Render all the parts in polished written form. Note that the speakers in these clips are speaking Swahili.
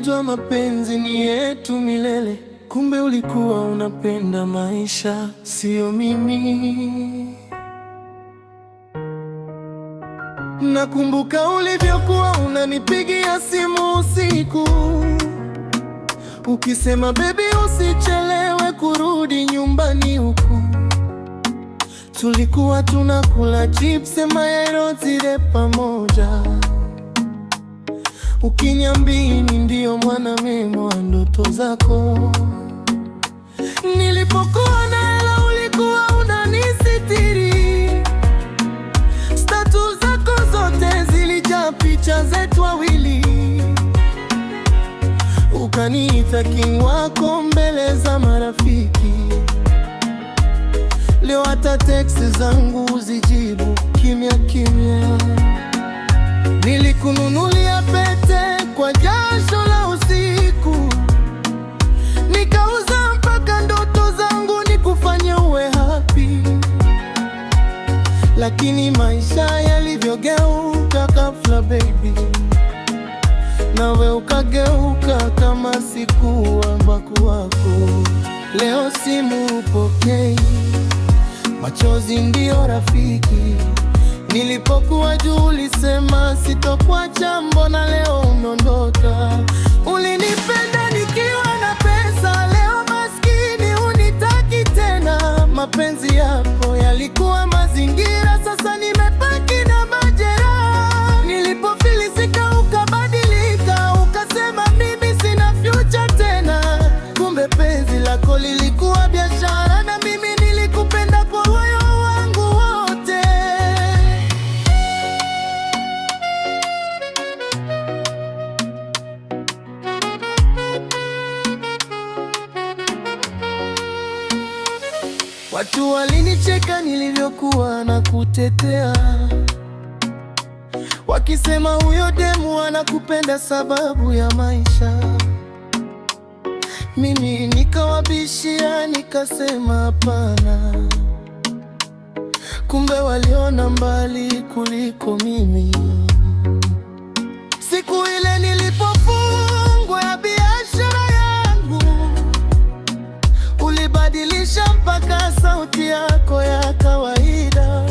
Nilijua mapenzi ni yetu milele, kumbe ulikuwa unapenda maisha, sio mimi. Nakumbuka ulivyokuwa unanipigia simu usiku, ukisema baby, usichelewe kurudi nyumbani huku. Tulikuwa tunakula chips mayai rotire pamoja, ukiniambia ndio mwanaume wa ndoto zako. Nilipokuwa na hela ulikuwa unanisitiri, status zako zote zilijaa picha zetu wawili, ukaniita king wako mbele za marafiki. Leo hata text zangu huzijibu kimya kimya. Nilikununulia pete kwa jasho la usiku, nikauza mpaka ndoto zangu nikufanye uwe happy, lakini maisha yalivyogeuka ghafla baby, nawe ukageuka kama sikuwa mbaku wako. Leo simu hupokei, machozi ndiyo rafiki. Nilipokuwa juu ulisema sitokuacha, mbona leo umeondoka? Ulinipenda nikiwa na pesa, leo maskini hunitaki tena. Mapenzi yako yalikuwa mazingira, sasa nimebaki na majeraha. Nilipofilisika ukabadilika, ukasema mimi sina future tena. Kumbe penzi lako lilikuwa biashara, na mimi nilikupenda kwa moyo wangu wote. Watu walinicheka nilivyokuwa nakutetea, wakisema huyo demu anakupenda sababu ya maisha. Mimi nikawabishia, nikasema hapana. Kumbe waliona mbali kuliko mimi. Siku ile nilipofungwa ya biashara yangu, ulibadilisha mpaka sauti yako ya kawaida,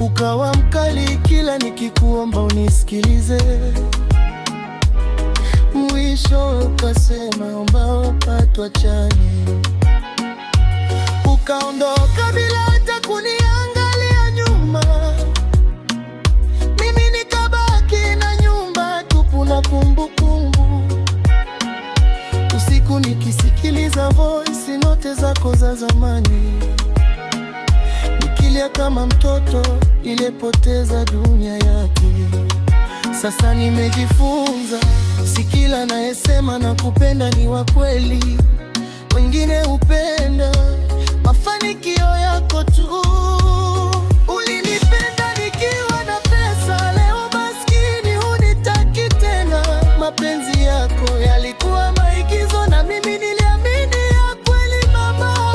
ukawa mkali kila nikikuomba unisikilize. Mwisho ukasema omba tuachane, ukaondoka bila hata kuniangalia nyuma. Mimi nikabaki na nyumba tupu na kumbukumbu. Usiku nikisikiliza voice note zako za zamani, nikilia kama mtoto aliyepoteza dunia yake. Sasa nimejifunza, si kila anayesema nakupenda ni wa kweli. Wengine hupenda mafanikio yako tu. Ulinipenda nikiwa na pesa, leo maskini hunitaki tena. Mapenzi yako yalikuwa maigizo na mimi niliamini ya kweli mama.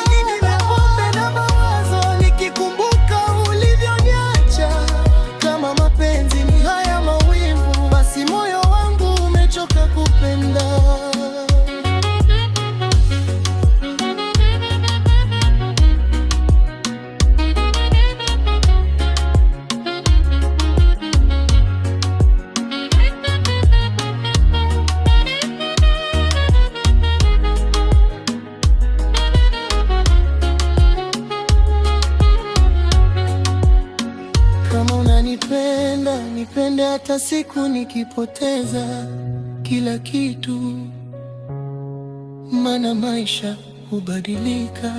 Nimepombe na mawazo nikikumbuka ulivyoniacha. Kama mapenzi ni haya mawingu, basi moyo wangu umechoka kupenda. Kama unanipenda nipende hata siku nikipoteza kila kitu, maana maisha hubadilika.